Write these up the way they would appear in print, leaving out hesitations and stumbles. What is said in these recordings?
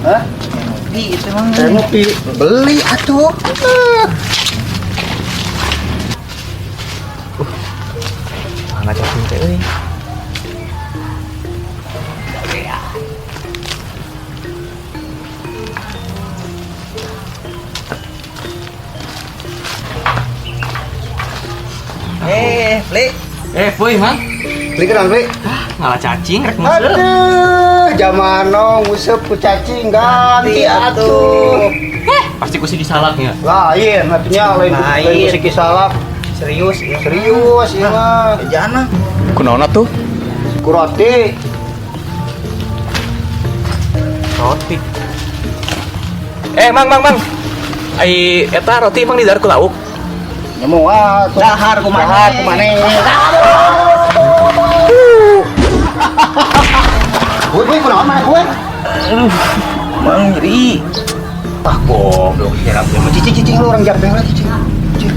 Hah? Ngopi itu mah. Saya ngopi. Beli atuh. Mana cacing teh euy. Eh, Bli. Eh, Puy, Mang. Beli kenal beli. Ngalah cacing rek nguseup. Aduh, jamano nguseup ku cacing ganti atuh. Pasti ku siki salaknya. Lain, atunya lain Lain. lain ku siki salak. Serius ya? Serius ieu mah. Jangan mah. Kunaon atuh? Ku roti. Roti. Eh, Mang, Mang, Mang. Ai eta roti emang didahar ku lauk. Nya moal atuh. Dahar ku maneh. Dahar ku maneh. Woi, woi, kunaon maneh gue? Mang nyeri. Ah, goblok si Rapi mah. Cicing, cicing lu orang jampe lah, cicing. Cicing.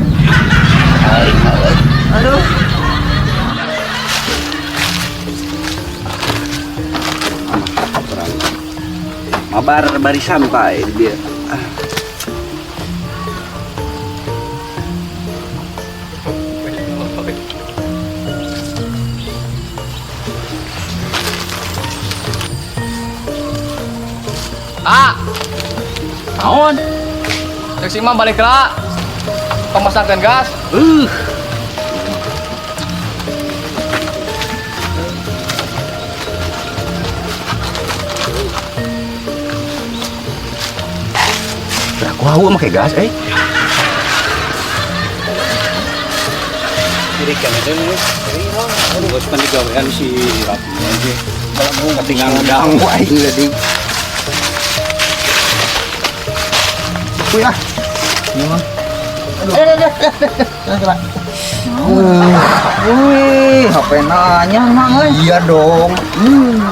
Aduh. Mabar barisan pak dia. Ah. Naon? Cek si Mang balik lah. Pemasangkan gas. Aku hawa make gas eh. Jadi kan itu nih. Aduh, geus pan digawean si Rapi aja. Ketinggalan ngedang aing tadi. Kuy ah. Iya, Mang. Eh, coba. Wih, HP nanya Mang euy. Iya dong.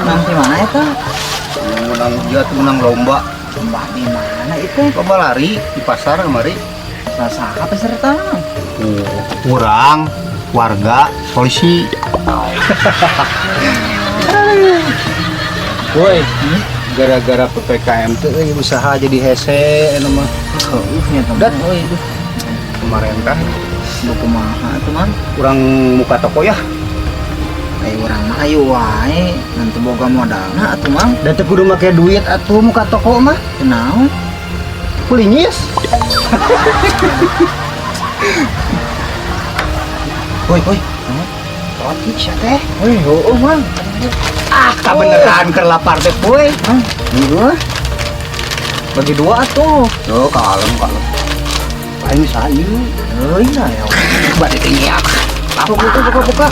Nanti mana eta? Menang dia tuh menang lomba. Lomba di mana itu? Lomba lari di pasar kemari. Saha peserta? Kurang warga polisi. Woi, gara-gara PPKM tuh euy, usaha jadi hese anu mah. Heuh nya teman. Dat. Euy, duh. Kemarin kan Lu kumaha atuh, Mang? kurang muka toko ya. Ayo urang mah ayo wae, nanti boga modalna atuh, Mang. Dan teu kudu make duit atuh muka toko mah. Kunaon? Kulingis. Woi, woi. Roti sia teh. Wih, heueuh, Mang. Ah, kabeneran keur lapar teh, puy. Hah? Heeh. Bagi dua atuh. Tuh, kalem, kalem. Aing sayu. Euy, lah ya. Bade teh nyiak. Buka, buka, buka, buka.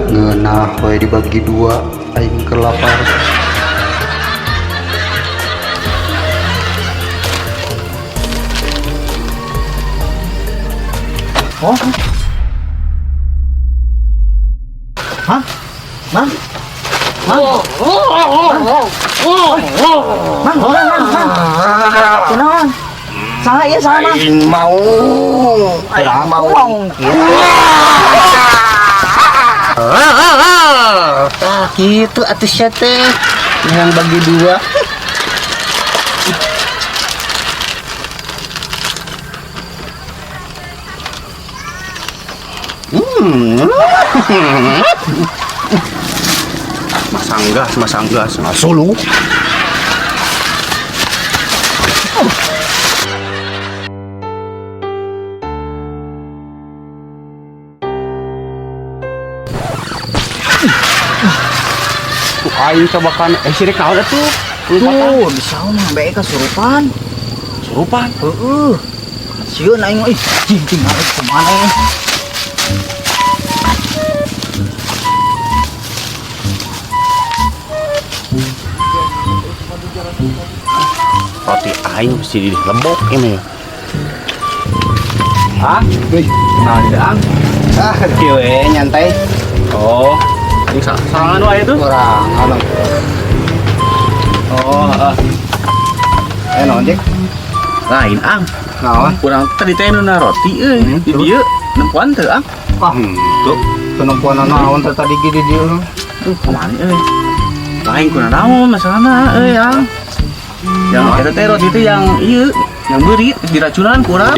Ngeunah we dibagi dua, aing keur lapar. Oh. Hah? Mang? Mang? Mang, mang, mang, mang. Kunaon? Salah ieu salah, Mang. Aing mau. Aing mau. Mau kieu. Ah, gitu atuh sia teh. Yang bagi dua. Masang gas, masang gas, ngasulu. Tuh aing cobakan eh sirik naon atuh? Tuh, bisa mah bae kasurupan. Surupan. Heeh. Sieun aing mah ih, cing cing arek kumaha euy. Roti aing mesti dilebok ini. Hah? Wih. Nah, dang. Ah, kieu we nyantai. Oh, ini sarangan wae tuh. Kurang anu. Oh, heeh. Eh, naon Jek? Lain ang. Naon? Kurang tadi teh nu roti euy. Di dieu nempuan teu ang. Ah, tuh. Penempuan naon teh tadi ge di dieu. Tuh, kumaha euy. Lain kuna naon masalahna euy ang. Yang eta teh roti teh yang ieu, yang beurit diracunan kurang.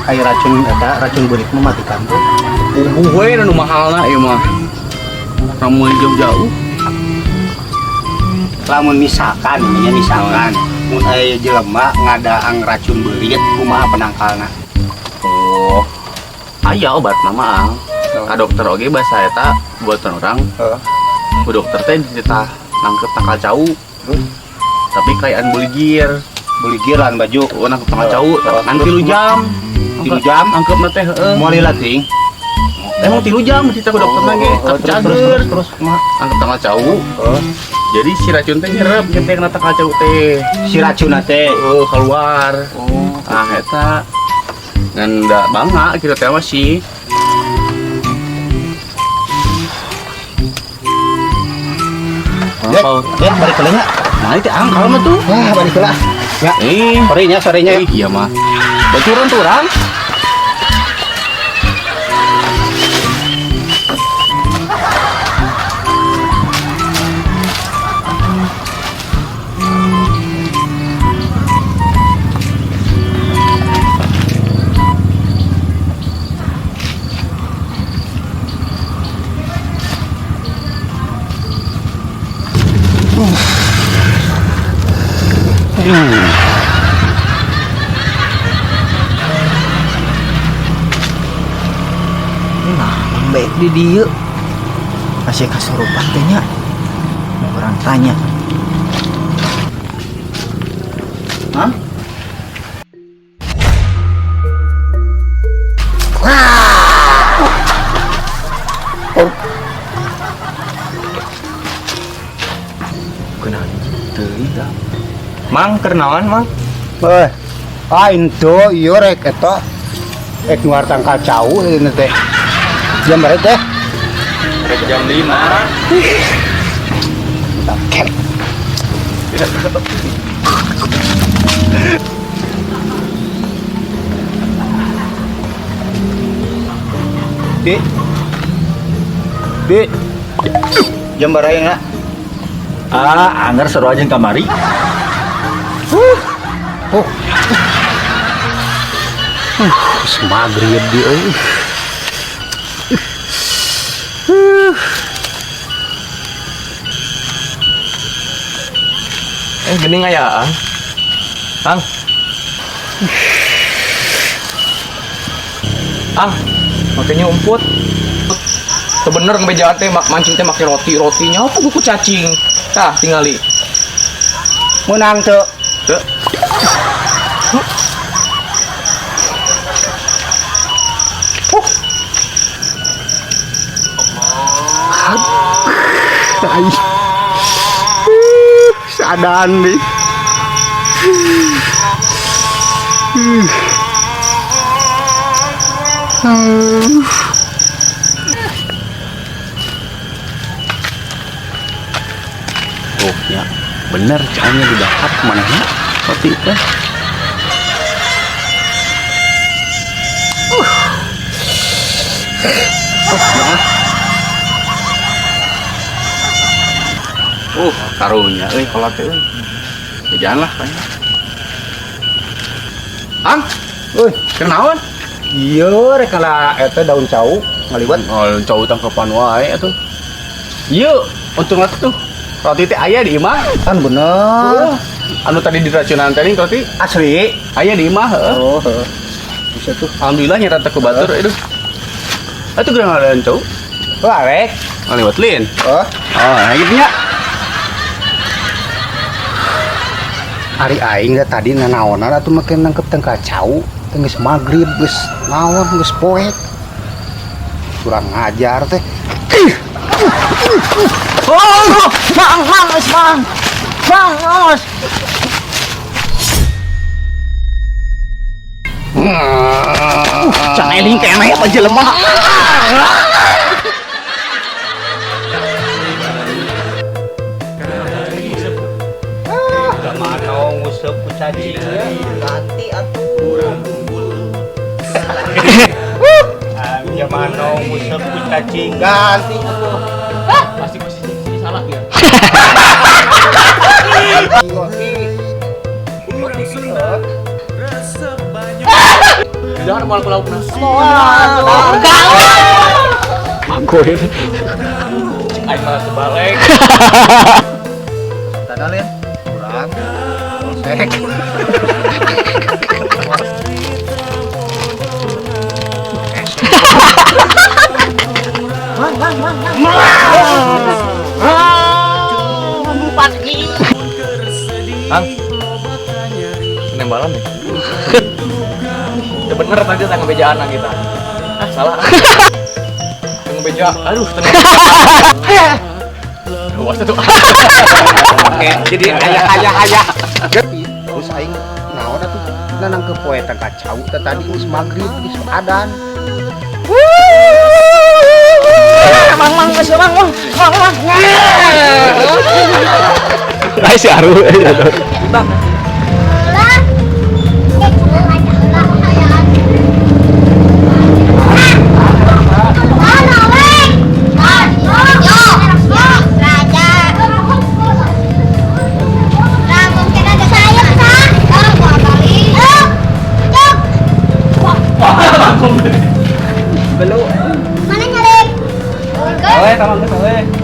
Aya racun eta, racun beurit mematikan tuh. Puguh we nu mahalna ieu mah. Ramuan jauh-jauh. Lamun misalkan, nya misalkan mun aya jelema ngadaang racun beurit, kumaha penangkalna? Oh. Aya obat nama Ang. Ka dokter oge bahasa eta buatan orang. Heeh. Ku dokter teh dititah nangkep tangkal cau. Terus? Tapi kayaan buligir. Buligir lan baju. Oh, nangkep tangkal cau. Oh, Ngan terus 3 jam. 3 jam? Nangkep na teh heeh. Moal lila teuing. Emang 3 jam dititah ku dokter ge. Oh, Tapi terus, terus, cager. terus, terus, kumaha? Nangkep tangkal cau. Oh, Jadi si racun teh nyerep nyerep kena tangkal cau teh. si racun teh. Oh, keluar. Oh, Ah, eta. Ngan da bangga kita teh mah sih. Ya, ya, balik ke nya. Nah, itu angkal mah tuh. Wah, balik lah. Ya, Eh, sorenya, sorenya. iya mah. Baturan tuh orang. Nah, baik di dieu. Masih kasurupan teh nya. Mau orang tanya. Hah? Kenal teuing dah. Mang, kenalan, Mang. Eh, ah itu ieu rek eta rek nuar tangkal cau ini teh. Jam berapa teh? Rek jam 5. Ken. Di. Di. Jam berapa ya? Ah, anggar seru aja yang kamari. Oh. Maghrib di euy. Eh, geuning aya, Ang. Ang. Ah, makanya umput. Sebener ngebejaan teh mancing teh make roti-rotinya apa buku cacing. Tah, tingali. Menang teu. Teu. Tai. Sadaan nih. Oh, ya. Bener, cangnya didahar manehna roti teh. Karunya euy kolot teh euy. Jajan lah kayaknya. Ang, Euy, kenaon? Iya rek ngala eta daun cau ngaliwat. Oh, cau tangkepan wae atuh. Ieu, untungna tuh roti teh aya di imah. Kan bener. Anu tadi diracunan teh roti Asli. aya di imah heeh. Oh, heeh. Bisa tuh. Alhamdulillah nyata teh ku batur aduh. Atuh geura ngalain cau. Oh, arek. Ngaliwat lin. Oh, Oh, nah gitu nya. Ari aing da tadi nanaonan atuh make nangkep tangkal cau. Teh geus magrib, geus naon, geus poek. Kurang ngajar teh. Oh, mang, mang, geus mang. Mang, awas. Can eling keneh apa jelema. Mano nguseup ku cacing ya. Ganti atuh. Mano nguseup ku cacing ganti atuh. Pasti pasti salah ya. Roti. Roti. Jangan malah lauk nasi. Mangkoin. Aing malah terbalik. Tadi lain kurang. Polsek. Ang. Penembalan nih. Ya bener tadi tangga bejaan kita. Ah, salah. Tangga beja. Aduh, tengah. Awas tuh. Oke, jadi ayah ayah ayah. Terus aing naon atuh nangkep poe tangka cau teh tadi geus magrib geus adan. Mang mang geus mang mang mang mang. Ai si Aru. Mana nyalip? Awe, tolong ke awe.